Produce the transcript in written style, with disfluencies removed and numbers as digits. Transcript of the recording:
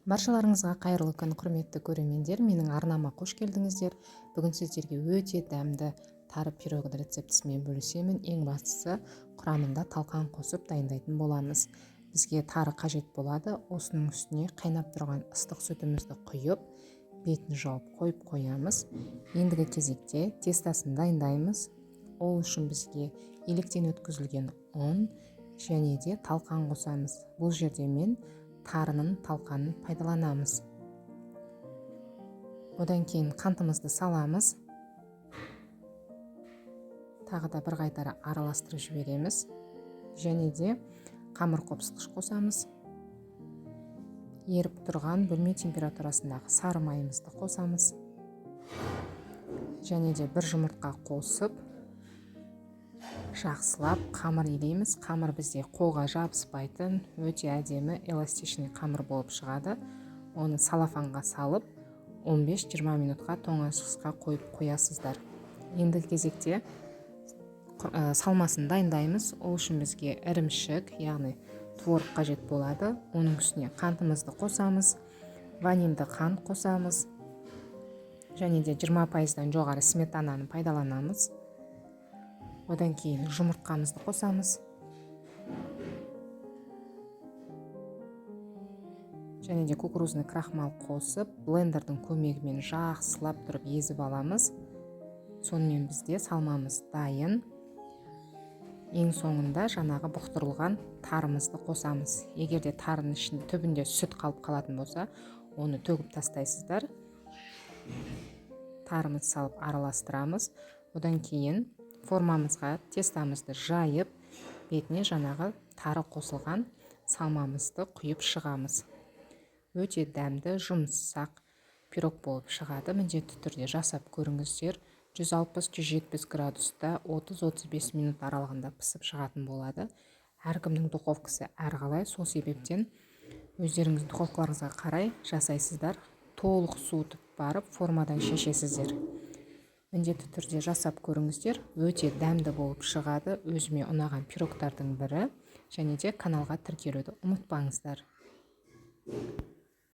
Баршаларыңызға қайырлы күн, құрметті көрермендер. Менің арнама қош келдіңіздер. Бүгін сіздерге өте дәмді тары пирогының рецептісімен бөлісемін. Ең бастысы, құрамында талқан қосып дайындайтын боламыз. Бізге тары қажет болады. Осының үстіне қайнап тұрған ыстық сүтімізді құйып, бетін жауып қойып қоямыз. Ендігі кезекте тестосын дайындаймыз. Ол үшін бізге електен өткізілген ұн және де талқан қосамыз. Бұл жерде мен тарының талқанын пайдаланамыз. Одан кейін қантымызды саламыз. Тағы да бір қайтара араластырып жібереміз. Және де қамыр қопсытқыш қосамыз. Еріп тұрған бөлме температурасындағы сары майымызды қосамыз. Және де бір жұмыртқа қосып, жақсылап қамыр илейміз. Қамыр бізде қолға жабыспайтын, өте әдемі эластичный қамыр болып шығады. Оны салафанға салып, 15-20 минутқа тоңазытқышқа қойып қоясыздар. Ендігі кезекте салмасын дайындаймыз. Ол үшін бізге ірімшік, яғни творог қажет болады. Оның үстіне қантымызды қосамыз, ванильді қант қосамыз және де 20%-дан жоғары сметананы пайдаланамыз. Одан кейін жұмыртқамызды қосамыз. Және де кукурузный крахмал қосып, блендердің көмегімен жақсылап тұрып езіп аламыз. Сонымен бізде салмамыз дайын. Ең соңында жаңағы бұқтырылған тарымызды қосамыз. Егер де тарының ішінде түбінде сүт қалып қалатын болса, оны төгіп тастайсыздар. Тарымызды салып араластырамыз. Одан кейін формамызға тестамызды жайып, бетіне жаңағы тары қосылған салмамызды құйып шығамыз. Өте дәмді, жұмсақ пирог болып шығады. Міндетті түрде жасап көріңіздер. 160-170 градуста 30-35 минут аралығында пісіп шығатын болады. Әркімнің духовкасы әрқалай, сол себептен өздеріңіздің духовкаларыңызға қарай жасайсыздар. Толық суытып барып формадан шешесіздер. Міндетті түрде жасап көріңіздер, өте дәмді болып шығады. Өзіме ұнаған пирогтардың бірі. Және де каналға тіркелуді ұмытпаңыздар.